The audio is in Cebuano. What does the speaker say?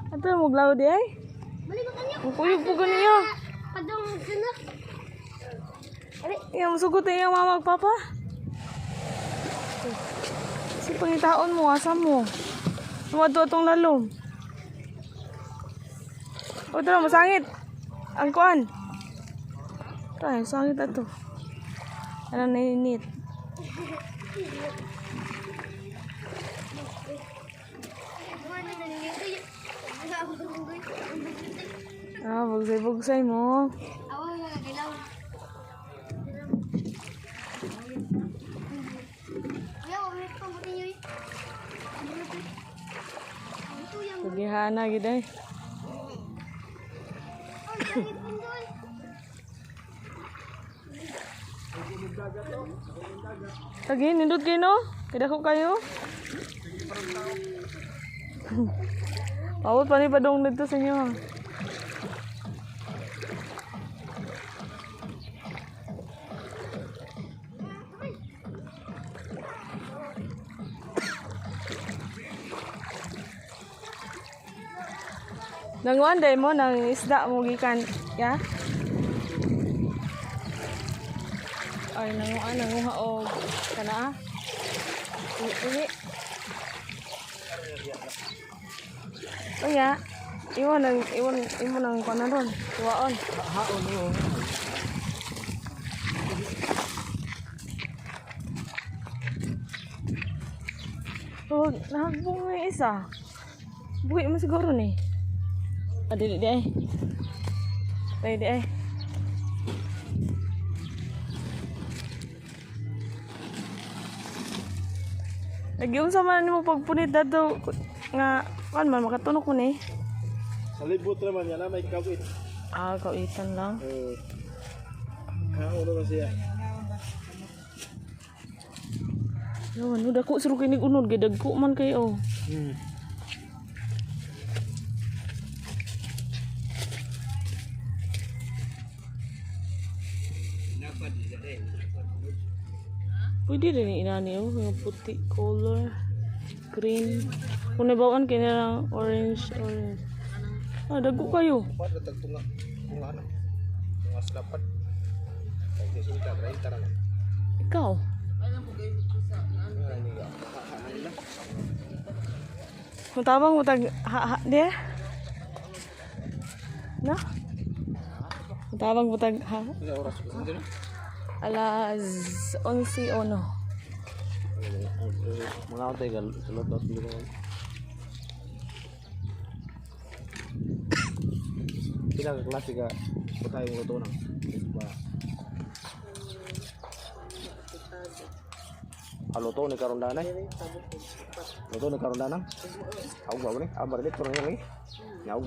Ato mo glaw di ay. Balik ko kanyo. Ang kuyog po ganiyo. Padong sino? Iya, musugot eh iyang mama ug papa. Si pangitaon mo, asa mo? Tuwa atong lalom. O tara, masangit. Ang kuan. Tara, sangit ato. Ano nainit? Ah, bugsay-bugsay mo. Awa nga gilaw. Ayaw, may pambuti niyo. Ito yung Sugihana gid ay. Oh, langit pundoy. Tagi, nindot kayo no? Kaya ko kayo. Paawot pa ni padong dito sa inyo, ha. Nanguan day mo nang isda mo gikan ya? Ay, nanguan nanguha og kana ah. Uwi, uwi. Unya, iwan ang iwan imo nang kuan ron. Tuwaon. Haon mo. So, nahagbong mo yung isa. Buhi mo siguro ni. Ah, dili di ay. Tay di ay. Nagyun sa man nimo pagpunit dato nga kan man makatunok ko ni. Sa libot naman yan, may kawit. Ah, kawitan lang. Eh, haon naman siya. Yo, ano dako suro kinig unod kay dagko man kayo. Pwede rin yung inani oh, yung puti color, green. Kung nabawaan kayo na lang, orange, orange. Ah, dagko kayo. Kuha na tagtunga. Tunga na. Tunga sa dapat. Kaya sinta, 30 na. Ikaw. Kung tabang mo tag ha, ha di eh? Na? Kung tabang mo tag ha Ano oras ko? Hindi na. alas 11:01. Mga ako tayo, sulot daw sa lugar. Pila ka klase ka patay mo luto na. Ba. Ah, luto ni karon danay. Luto ni karon danang. Ako ba ni? Ah, balik ko na lagi. Yaw.